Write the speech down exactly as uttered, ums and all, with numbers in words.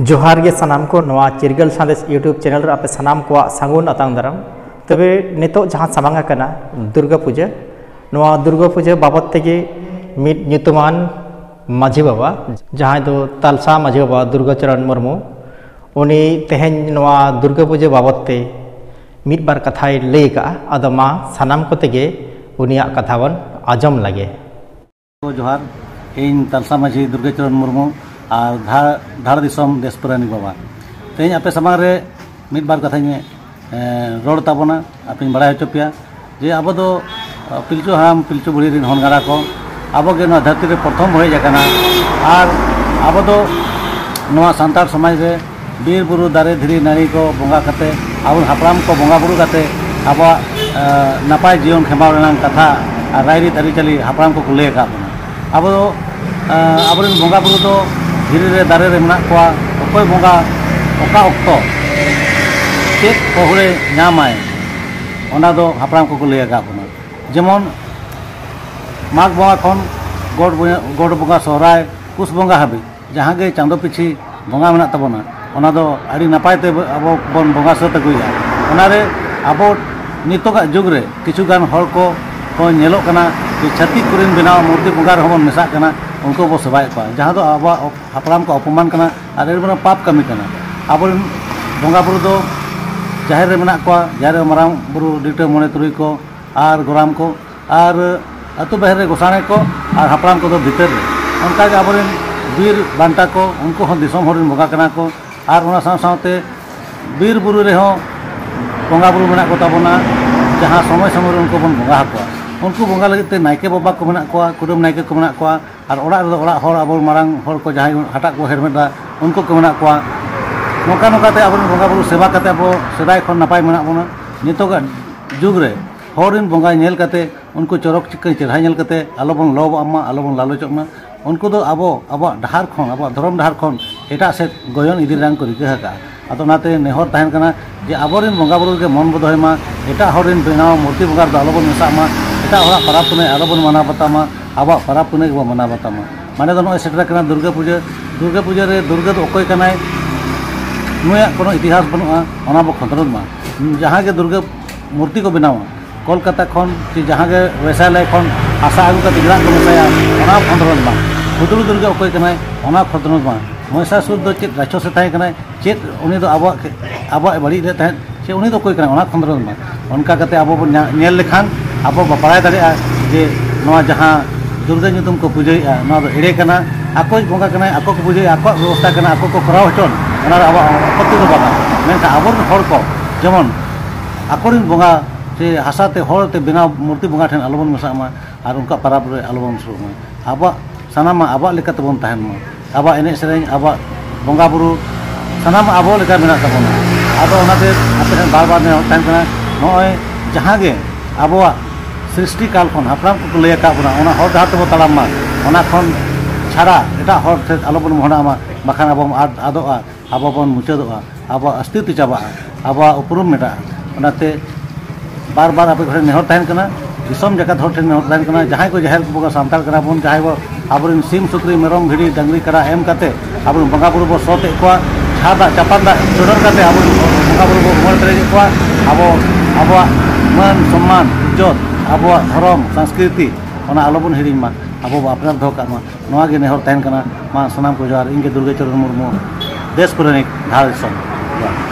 ᱡᱚᱦᱟᱨ ᱜᱮ ᱥᱟᱱᱟᱢ ᱠᱚ, ᱱᱚᱣᱟ ᱪᱤᱨᱜᱟᱹᱞ ᱥᱟᱸᱫᱮᱥ YouTube ᱪᱮᱱᱮᱞ ᱨᱮ ᱟᱯᱮ ᱥᱟᱱᱟᱢ ᱠᱚᱣᱟᱜ ᱥᱟᱹᱜᱩᱱ ᱟᱛᱟᱝ ᱫᱟᱨᱟᱢ᱾ ᱛᱚᱵᱮ ᱱᱤᱛᱚᱜ ᱡᱟᱦᱟᱸ ᱥᱟᱢᱟᱝ ᱟᱠᱟᱱᱟ ᱫᱩᱨᱜᱟᱹ ᱯᱩᱡᱟᱹ, ᱱᱚᱣᱟ ᱫᱩᱨᱜᱟᱹ ᱯᱩᱡᱟᱹ ᱵᱟᱵᱚᱫ ᱛᱮᱜᱮ ᱢᱤᱫ ᱧᱩᱛᱩᱢᱟᱱ ᱢᱟᱹᱡᱷᱤ ᱵᱟᱵᱟ, ᱡᱟᱦᱟᱸᱭ ᱫᱚ ᱛᱟᱞᱥᱟ ᱢᱟᱹᱡᱷᱤ ᱵᱟᱵᱟ ᱫᱩᱨᱜᱟᱹ ᱪᱚᱨᱚᱱ ᱢᱩᱨᱢᱩ, ᱩᱱᱤ ᱛᱮᱦᱮᱧ ᱱᱚᱣᱟ ᱫᱩᱨᱜᱟᱹ ᱯᱩᱡᱟᱹ ᱵᱟᱵᱚᱫ ᱛᱮ ᱢᱤᱫ ᱵᱟᱨ ᱠᱟᱛᱷᱟᱭ ᱞᱟᱹᱭ ᱟᱠᱟᱫᱼᱟ᱾ ᱟᱫᱚ ᱢᱟ ᱥᱟᱱᱟᱢ ᱠᱚᱛᱮ ᱜᱮ ᱩᱱᱤᱭᱟᱜ ᱠᱟᱛᱷᱟ ᱵᱚᱱ ᱟᱸᱡᱚᱢ ᱞᱟᱜᱮ᱾ ᱡᱚᱦᱟᱨ, ᱤᱧ ᱛᱟᱞᱥᱟ ᱢᱟᱹᱡᱷᱤ ᱫᱩᱨᱜᱟᱹ ᱪᱚᱨᱚᱱ ᱢᱩᱨᱢᱩ ᱟᱨ ᱫᱷᱟ-, ᱫᱷᱟᱲ ᱫᱤᱥᱚᱢ ᱫᱮᱥ ᱯᱟᱨᱟᱱᱤᱠ ᱵᱟᱵᱟ᱾ ᱛᱮᱦᱮᱧ ᱟᱯᱮ ᱥᱟᱢᱟᱝ ᱨᱮ ᱢᱤᱫ ᱵᱟᱨ ᱠᱟᱛᱷᱟᱧ, ᱮ, ᱨᱚᱲ ᱛᱟᱵᱚᱱᱟ, ᱟᱯᱮᱧ ᱵᱟᱲᱟᱭ ᱦᱚᱪᱚ ᱯᱮᱭᱟ ᱡᱮ ᱟᱵᱚ ᱫᱚ, ᱟ, ᱯᱤᱞᱪᱩ ᱦᱟᱲᱟᱢ ᱯᱤᱞᱪᱩ ᱵᱩᱲᱦᱤ ᱨᱮᱱ ᱦᱚᱱ ᱜᱟᱬᱟ ᱠᱚ, ᱟᱵᱚ ᱜᱮ ᱱᱚᱣᱟ ᱫᱷᱟᱹᱨᱛᱤ ᱨᱮ ᱯᱨᱚᱛᱷᱚᱢ ᱵᱚ ᱦᱮᱡ ᱟᱠᱟᱱᱟ᱾ ᱟᱨ ᱟᱵᱚ ᱫᱚ ᱱᱚᱣᱟ ᱥᱟᱱᱛᱟᱲ ᱥᱚᱢᱟᱡᱽ ᱨᱮ ᱵᱤᱨ ᱵᱩᱨᱩ ᱫᱟᱨᱮ ᱫᱷᱤᱨᱤ ᱱᱟᱹᱲᱤ ᱠᱚ ᱵᱚᱸᱜᱟ ᱠᱟᱛᱮ, ᱟᱵᱚ ᱦᱟᱯᱲᱟᱢ ᱠᱚ ᱵᱚᱸᱜᱟ ᱵᱩᱨᱩ ᱠᱟᱛᱮ ᱟᱵᱚᱣᱟᱜ, ᱮ, ᱱᱟᱯᱟᱭ ᱡᱤᱭᱚᱱ ᱠᱷᱮᱢᱟᱣ ᱨᱮᱱᱟᱜ ᱠᱟᱛᱷᱟ ᱟᱨ ᱨᱟᱭᱨᱤᱛ ᱟᱹᱨᱤᱪᱟᱹᱞᱤ ᱦᱟᱯᱲᱟᱢ ᱠᱚᱠᱚ ᱞᱟᱹᱭ ᱟᱠᱟᱫ ᱵᱚᱱᱟ᱾ ᱟᱵᱚ ᱫᱚ, ᱮ, ᱟᱵᱚᱨᱮᱱ ᱵᱚᱸᱜᱟ ᱵᱩᱨᱩ ᱫᱚ ᱫᱷᱤᱨᱤ ᱨᱮ, ᱫᱟᱨᱮ ᱨᱮ ᱢᱮᱱᱟᱜ ᱠᱚᱣᱟ᱾ ᱚᱠᱚᱭ ᱵᱚᱸᱜᱟ ᱚᱠᱟ ᱚᱠᱛᱚ ᱪᱮᱫ ᱯᱚᱦᱩᱲᱮ ᱧᱟᱢᱟᱭ, ᱚᱱᱟ ᱫᱚ ᱦᱟᱯᱲᱟᱢ ᱠᱚᱠᱚ ᱞᱟᱹᱭ ᱟᱠᱟᱫ ᱵᱚᱱᱟ᱾ ᱡᱮᱢᱚᱱ ᱢᱟᱜᱽ ᱵᱚᱸᱜᱟ ᱠᱷᱚᱱ ᱜᱚᱰ ᱵᱚᱸᱜᱟ, ᱜᱚᱰ ᱵᱚᱸᱜᱟ ᱥᱚᱦᱨᱟᱭ, ᱯᱩᱥ ᱵᱚᱸᱜᱟ ᱦᱟᱹᱵᱤᱡ ᱡᱟᱦᱟᱸ ᱜᱮ ᱪᱟᱸᱫᱚ ᱯᱤᱪᱷᱤ ᱵᱚᱸᱜᱟ ᱢᱮᱱᱟᱜ ᱛᱟᱵᱚᱱᱟ, ᱚᱱᱟ ᱫᱚ ᱟᱹᱰᱤ ᱱᱟᱯᱟᱭ ᱛᱮ ᱟᱵᱚ ᱵᱚᱱ ᱵᱚᱸᱜᱟ ᱥᱟᱹᱛ ᱟᱹᱜᱩᱭᱮᱫᱼᱟ᱾ ᱚᱱᱟᱨᱮ ᱟᱵᱚ ᱱᱤᱛᱚᱜᱟᱜ ᱡᱩᱜᱽ ᱨᱮ ᱠᱤᱪᱷᱩ ᱜᱟᱱ ᱦᱚᱲ ᱠᱚ, ᱠᱚ ᱧᱮᱞᱚᱜ ᱠᱟᱱᱟ ᱡᱮ ᱪᱷᱟᱹᱛᱤᱠ ᱠᱚᱨᱮᱱ ᱵᱮᱱᱟᱣ ᱢᱩᱨᱛᱤ ᱵᱚᱸᱜᱟ ᱨᱮᱦᱚᱸ ᱵᱚᱱ ᱢᱮᱥᱟᱜ ᱠᱟᱱᱟ, ᱩᱱᱠᱩ ᱵᱚ ᱥᱮᱵᱟᱭᱮᱫ ᱠᱚᱣᱟ, ᱡᱟᱦᱟᱸ ᱫᱚ ᱟᱵᱚᱣᱟᱜ ᱦᱟᱯᱲᱟᱢ ᱠᱚᱣᱟᱜ ᱚᱯᱚᱢᱟᱱ ᱠᱟᱱᱟ ᱟᱨ ᱟᱹᱰᱤ ᱢᱟᱨᱟᱝ ᱯᱟᱯ ᱠᱟᱹᱢᱤ ᱠᱟᱱᱟ᱾ ᱟᱵᱚᱨᱮᱱ ᱵᱚᱸᱜᱟ ᱵᱩᱨᱩ ᱫᱚ ᱡᱟᱦᱮᱨ ᱨᱮ ᱢᱮᱱᱟᱜ ᱠᱚᱣᱟ, ᱡᱟᱦᱮᱨ ᱨᱮ ᱢᱟᱨᱟᱝ ᱵᱩᱨᱩ, ᱞᱤᱴᱟᱹ, ᱢᱚᱬᱮ ᱛᱩᱨᱩᱭ ᱠᱚ ᱟᱨ ᱜᱚᱨᱟᱢ ᱠᱚ, ᱟᱨ ᱟᱹᱛᱩ ᱵᱟᱦᱮᱨ ᱨᱮ ᱜᱚᱸᱥᱟᱲᱮ ᱠᱚ ᱟᱨ ᱦᱟᱯᱲᱟᱢ ᱠᱚᱫᱚ ᱵᱷᱤᱛᱟᱹᱨ ᱨᱮ᱾ ᱚᱱᱠᱟᱜᱮ ᱟᱵᱚᱨᱮᱱ ᱵᱤᱨ ᱵᱟᱱᱴᱟ ᱠᱚ, ᱩᱱᱠᱩ ᱦᱚᱸ ᱫᱤᱥᱚᱢ ᱦᱚᱲ ᱨᱮᱱ ᱵᱚᱸᱜᱟ ᱠᱟᱱᱟ ᱠᱚ᱾ ᱟᱨ ᱚᱱᱟ ᱥᱟᱶ ᱥᱟᱶᱛᱮ ᱵᱤᱨ ᱵᱩᱨᱩ ᱨᱮᱦᱚᱸ ᱵᱚᱸᱜᱟ ᱵᱩᱨᱩ ᱢᱮᱱᱟᱜ ᱠᱚ ᱛᱟᱵᱚᱱᱟ, ᱡᱟᱦᱟᱸ ᱥᱚᱢᱚᱭ ᱥᱚᱢᱚᱭ ᱨᱮ ᱩᱱᱠᱩ ᱵᱚᱱ ᱵᱚᱸᱜᱟ ᱟᱠᱚᱣᱟ᱾ ᱩᱱᱠᱩ ᱵᱚᱸᱜᱟ ᱞᱟᱹᱜᱤᱫ ᱛᱮ ᱱᱟᱭᱠᱮ ᱵᱟᱵᱟ ᱠᱚ ᱢᱮᱱᱟᱜ ᱠᱚᱣᱟ, ᱠᱩᱰᱟᱹᱢ ᱱᱟᱭᱠᱮ ᱠᱚ ᱢᱮᱱᱟᱜ ᱠᱚᱣᱟ, ᱟᱨ ᱚᱲᱟᱜ ᱨᱮᱫᱚ ᱚᱲᱟᱜ ᱦᱚᱲ, ᱟᱵᱚ ᱢᱟᱨᱟᱝ ᱦᱚᱲ ᱠᱚ ᱡᱟᱦᱟᱸᱭ ᱦᱟᱴᱟᱜ ᱠᱚ ᱦᱮᱨᱢᱮᱫᱟ, ᱩᱱᱠᱩ ᱠᱚ ᱢᱮᱱᱟᱜ ᱠᱚᱣᱟ᱾ ᱱᱚᱝᱠᱟ ᱱᱚᱝᱠᱟᱛᱮ ᱟᱵᱚᱨᱮᱱ ᱵᱚᱸᱜᱟ ᱵᱩᱨᱩ ᱥᱮᱵᱟ ᱠᱟᱛᱮ ᱟᱵᱚ ᱥᱮᱫᱟᱭ ᱠᱷᱚᱱ ᱱᱟᱯᱟᱭ ᱢᱮᱱᱟᱜ ᱵᱚᱱᱟ᱾ ᱱᱤᱛᱚᱜᱟᱜ ᱡᱩᱜᱽ ᱨᱮ ᱦᱚᱲ ᱨᱮᱱ ᱵᱚᱸᱜᱟ ᱧᱮᱞ ᱠᱟᱛᱮ, ᱩᱱᱠᱩ ᱪᱚᱨᱚᱠ ᱪᱤᱠᱟᱹᱲ ᱪᱮᱦᱨᱟ ᱧᱮᱞ ᱠᱟᱛᱮ ᱟᱞᱚ ᱵᱚᱱ ᱞᱚᱵᱷᱚᱜ ᱢᱟ, ᱟᱞᱚ ᱵᱚᱱ ᱞᱟᱞᱚᱪᱚᱜ ᱢᱟ᱾ ᱩᱱᱠᱩ ᱫᱚ ᱟᱵᱚ, ᱟᱵᱚᱣᱟᱜ ᱰᱟᱦᱟᱨ ᱠᱷᱚᱱ, ᱟᱵᱚᱣᱟᱜ ᱫᱷᱚᱨᱚᱢ ᱰᱟᱦᱟᱨ ᱠᱷᱚᱱ ᱮᱴᱟᱜ ᱥᱮᱫ ᱜᱚᱭᱚᱱ ᱤᱫᱤ ᱨᱮᱱᱟᱜ ᱠᱚ ᱨᱤᱠᱟᱹ ᱟᱠᱟᱫᱼᱟ᱾ ᱟᱫᱚ ᱚᱱᱟᱛᱮ ᱱᱮᱦᱚᱨ ᱛᱟᱦᱮᱱ ᱠᱟᱱᱟ ᱡᱮ ᱟᱵᱚᱨᱮᱱ ᱵᱚᱸᱜᱟ ᱵᱩᱨᱩ ᱨᱮᱜᱮ ᱢᱚᱱ ᱵᱚ ᱫᱚᱦᱚᱭ ᱢᱟ, ᱮᱴᱟᱜ ᱦᱚᱲ ᱨᱮᱱ ᱵᱮᱱᱟᱣ ᱢᱩᱨᱛᱤ ᱵᱚᱸᱜᱟ ᱨᱮᱫᱚ ᱟᱞᱚ ᱵᱚᱱ ᱢᱮᱥᱟᱜ ᱢᱟ, ᱮᱴᱟᱜ ᱦᱚᱲᱟᱜ ᱯᱟᱨᱟᱵᱽ ᱯᱩᱱᱟᱹᱭ ᱟᱞᱚ ᱵᱚᱱ ᱢᱟᱱᱟᱣ ᱵᱟᱛᱟᱣ ᱢᱟ, ᱟᱵᱚᱣᱟᱜ ᱯᱟᱨᱟᱵᱽ ᱯᱩᱱᱟᱹᱭ ᱜᱮᱵᱚᱱ ᱢᱟᱱᱟᱣ ᱵᱟᱛᱟᱣ ᱢᱟ᱾ ᱢᱟᱱᱮ ᱫᱚ ᱱᱚᱜᱼᱚᱭ ᱥᱮᱴᱮᱨ ᱟᱠᱟᱱᱟ ᱫᱩᱨᱜᱟᱹ ᱯᱩᱡᱟᱹ᱾ ᱫᱩᱨᱜᱟᱹ ᱯᱩᱡᱟᱹ ᱨᱮ ᱫᱩᱨᱜᱟᱹ ᱫᱚ ᱚᱠᱚᱭ ᱠᱟᱱᱟᱭ, ᱱᱩᱭᱟᱜ ᱠᱳᱱᱳ ᱤᱛᱤᱦᱟᱥ ᱵᱟᱹᱱᱩᱜᱼᱟ, ᱚᱱᱟ ᱵᱚ ᱠᱷᱚᱸᱫᱽᱨᱚᱸᱫᱽ ᱢᱟ᱾ ᱡᱟᱦᱟᱸ ᱜᱮ ᱫᱩᱨᱜᱟᱹ ᱢᱩᱨᱛᱤ ᱠᱚ ᱵᱮᱱᱟᱣᱟ, ᱠᱳᱞᱠᱟᱛᱟ ᱠᱷᱚᱱ ᱪᱮ ᱡᱟᱦᱟᱸ ᱜᱮ ᱵᱮᱥᱟᱞᱟᱭ ᱠᱷᱚᱱ ᱦᱟᱥᱟ ᱟᱹᱜᱩ ᱠᱟᱛᱮ ᱜᱮᱲᱟᱜ ᱠᱚ ᱢᱮᱥᱟᱭᱟ, ᱚᱱᱟ ᱠᱷᱚᱸᱫᱽᱨᱚᱸᱫᱽ ᱢᱟ᱾ ᱦᱩᱫᱩᱲ ᱫᱩᱨᱜᱟᱹ ᱚᱠᱚᱭ ᱠᱟᱱᱟᱭ, ᱚᱱᱟ ᱠᱷᱚᱸᱫᱽᱨᱚᱸᱫᱽ ᱢᱟ᱾ ᱢᱚᱦᱤᱥᱟᱥᱩᱨ ᱫᱚ ᱪᱮᱫ ᱨᱟᱠᱷᱚᱥᱮ ᱛᱟᱦᱮᱸ ᱠᱟᱱᱟᱭ, ᱪᱮᱫ ᱩᱱᱤ ᱫᱚ ᱟᱵᱚᱣᱟᱜ, ᱟᱵᱚᱣᱟᱜ ᱮ ᱵᱟᱹᱲᱤᱡ ᱞᱮᱫ ᱛᱟᱦᱮᱸᱫ, ᱪᱮ ᱩᱱᱤ ᱫᱚ ᱚᱠᱚᱭ ᱠᱟᱱᱟᱭ, ᱚᱱᱟ ᱠᱷᱚᱸᱫᱽᱨᱚᱸᱫᱽ ᱢᱟ᱾ ᱚᱱᱠᱟ ᱠᱟᱛᱮ ᱟᱵᱚ ᱵᱚᱱ ᱧᱟ-, ᱧᱮᱞ ᱞᱮᱠᱷᱟᱱ ᱟᱵᱚ ᱵᱚ ᱵᱟᱲᱟᱭ ᱫᱟᱲᱮᱭᱟᱜᱼᱟ ᱡᱮ ᱱᱚᱣᱟ ᱡᱟᱦᱟᱸ ᱫᱩᱨᱜᱟᱹ ᱧᱩᱛᱩᱢ ᱠᱚ ᱯᱩᱡᱟᱹᱭᱮᱫᱼᱟ, ᱱᱚᱣᱟ ᱫᱚ ᱮᱲᱮ ᱠᱟᱱᱟ᱾ ᱟᱠᱚᱭᱤᱡ ᱵᱚᱸᱜᱟ ᱠᱟᱱᱟᱭ, ᱟᱠᱚ ᱠᱚ ᱯᱩᱡᱟᱹᱭᱟ, ᱟᱠᱚᱣᱟᱜ ᱵᱮᱵᱚᱥᱛᱷᱟ ᱠᱟᱱᱟ, ᱟᱠᱚ ᱠᱚ ᱠᱚᱨᱟᱣ ᱦᱚᱪᱚᱱ, ᱚᱱᱟ ᱨᱮ ᱟᱵᱚᱣᱟᱜ ᱟᱯᱚᱛᱛᱤ ᱫᱚ ᱵᱟᱝᱟ᱾ ᱢᱮᱱᱠᱷᱟᱱ ᱟᱵᱚᱨᱮᱱ ᱦᱚᱲ ᱠᱚ ᱡᱮᱢᱚᱱ ᱟᱠᱚᱨᱮᱱ ᱵᱚᱸᱜᱟ ᱥᱮ ᱦᱟᱥᱟ ᱛᱮ, ᱦᱚᱲ ᱛᱮ ᱵᱮᱱᱟᱣ ᱢᱩᱨᱛᱤ ᱵᱚᱸᱜᱟ ᱴᱷᱮᱱ ᱟᱞᱚᱵᱚᱱ ᱢᱮᱥᱟᱜ ᱢᱟ ᱟᱨ ᱩᱱᱠᱩᱣᱟᱜ ᱯᱟᱨᱟᱵᱽ ᱨᱮ ᱟᱞᱚᱵᱚᱱ ᱥᱩᱨᱩᱜ ᱢᱟ᱾ ᱟᱵᱚᱣᱟᱜ ᱥᱟᱱᱟᱢᱟᱜ ᱟᱵᱚᱣᱟᱜ ᱞᱮᱠᱟ ᱛᱮᱵᱚᱱ ᱛᱟᱦᱮᱱ ᱢᱟ᱾ ᱟᱵᱚᱣᱟᱜ ᱮᱱᱮᱡ ᱥᱮᱨᱮᱧ, ᱟᱵᱚᱣᱟᱜ ᱵᱚᱸᱜᱟ ᱵᱩᱨᱩ, ᱥᱟᱱᱟᱢᱟᱜ ᱟᱵᱚ ᱞᱮᱠᱟ ᱢᱮᱱᱟᱜ ᱛᱟᱵᱚᱱᱟ᱾ ᱟᱫᱚ ᱚᱱᱟᱛᱮ ᱟᱯᱮ ᱴᱷᱮᱱ ᱵᱟᱨ ᱵᱟᱨ ᱱᱮᱦᱚᱨ ᱛᱟᱦᱮᱱ ᱠᱟᱱᱟ, ᱱᱚᱜᱼᱚᱭ ᱡᱟᱦᱟᱸ ᱜᱮ ᱟᱵᱚᱣᱟᱜ ᱥᱨᱤᱥᱴᱤ ᱠᱟᱞ ᱠᱷᱚᱱ ᱦᱟᱯᱲᱟᱢ ᱠᱚᱠᱚ ᱞᱟᱹᱭ ᱟᱠᱟᱫ ᱵᱚᱱᱟ, ᱚᱱᱟ ᱦᱚᱨ ᱰᱟᱦᱟᱨ ᱛᱮᱵᱚ ᱛᱟᱲᱟᱢ ᱢᱟ᱾ ᱚᱱᱟ ᱠᱷᱚᱱ ᱪᱷᱟᱲᱟ ᱮᱴᱟᱜ ᱦᱚᱨ ᱥᱮᱫ ᱟᱞᱚᱵᱚᱱ ᱢᱚᱦᱰᱟᱜ ᱢᱟ, ᱵᱟᱠᱷᱟᱱ ᱟᱵᱚ ᱵᱚᱱ ᱟᱫ-, ᱟᱫᱚᱜᱼᱟ, ᱟᱵᱚ ᱵᱚᱱ ᱢᱩᱪᱟᱹᱫᱚᱜᱼᱟ, ᱟᱵᱚᱣᱟᱜ ᱚᱥᱛᱤᱛᱛᱚ ᱪᱟᱵᱟᱜᱼᱟ, ᱟᱵᱚᱣᱟᱜ ᱩᱯᱨᱩᱢ ᱢᱮᱴᱟᱜᱼᱟ᱾ ᱚᱱᱟᱛᱮ ᱵᱟᱨ ᱵᱟᱨ ᱟᱯᱮ ᱠᱚᱴᱷᱮᱱ ᱱᱮᱦᱚᱨ ᱛᱟᱦᱮᱱ ᱠᱟᱱᱟ, ᱫᱤᱥᱚᱢ ᱡᱟᱠᱟᱛ ᱦᱚᱲ ᱴᱷᱮᱱ ᱱᱮᱦᱚᱨ ᱛᱟᱦᱮᱱ ᱠᱟᱱᱟ, ᱡᱟᱦᱟᱸᱭ ᱠᱚ ᱡᱟᱦᱮᱨ ᱵᱚᱸᱜᱟ ᱥᱟᱱᱛᱟᱲ ᱠᱟᱱᱟ ᱵᱚᱱ, ᱡᱟᱦᱟᱸᱭ ᱵᱚ ᱟᱵᱚᱨᱮᱱ ᱥᱤᱢ, ᱥᱩᱠᱨᱤ, ᱢᱮᱨᱚᱢ, ᱵᱷᱤᱰᱤ, ᱰᱟᱝᱨᱤ, ᱠᱟᱰᱟ ᱮᱢ ᱠᱟᱛᱮ ᱟᱵᱚᱨᱮᱱ ᱵᱚᱸᱜᱟ ᱵᱩᱨᱩ ᱵᱚ ᱥᱚᱛ ᱮᱫ ᱠᱚᱣᱟ, ᱡᱷᱟᱨ ᱫᱟᱜ ᱪᱟᱯᱟᱱ ᱫᱟᱜ ᱪᱚᱰᱚᱨ ᱠᱟᱛᱮ ᱟᱵᱚᱨᱮᱱ ᱵᱚᱸᱜᱟ ᱵᱩᱨᱩ ᱵᱚ ᱩᱢᱟᱹᱲ ᱯᱮᱨᱮᱡᱮᱫ ᱠᱚᱣᱟ, ᱟᱵᱚ ᱟᱵᱚᱣᱟᱜ ᱢᱟᱹᱱ ᱥᱚᱢᱢᱟᱱ ᱤᱡᱽᱡᱚᱛ, ᱟᱵᱚᱣᱟᱜ ᱫᱷᱚᱨᱚᱢ ᱥᱚᱝᱥᱠᱨᱤᱛᱤ, ᱚᱱᱟ ᱟᱞᱚᱵᱚᱱ ᱦᱤᱲᱤᱧ ᱢᱟ, ᱟᱵᱚ ᱵᱚ ᱟᱯᱱᱟᱨ ᱫᱚᱦᱚ ᱠᱟᱜ ᱢᱟ᱾ ᱱᱚᱣᱟ ᱜᱮ ᱱᱮᱦᱚᱨ ᱛᱟᱦᱮᱱ ᱠᱟᱱᱟ᱾ ᱢᱟ ᱥᱟᱱᱟᱢ ᱠᱚ ᱡᱚᱦᱟᱨ᱾ ᱤᱧ ᱜᱮ ᱫᱩᱨᱜᱟᱹ ᱪᱚᱨᱚᱱ ᱢᱩᱨᱢᱩ, ᱫᱮᱥ ᱯᱨᱮᱢᱤᱠ, ᱫᱷᱟᱲ ᱫᱤᱥᱚᱢ᱾ ᱡᱚᱦᱟᱨ᱾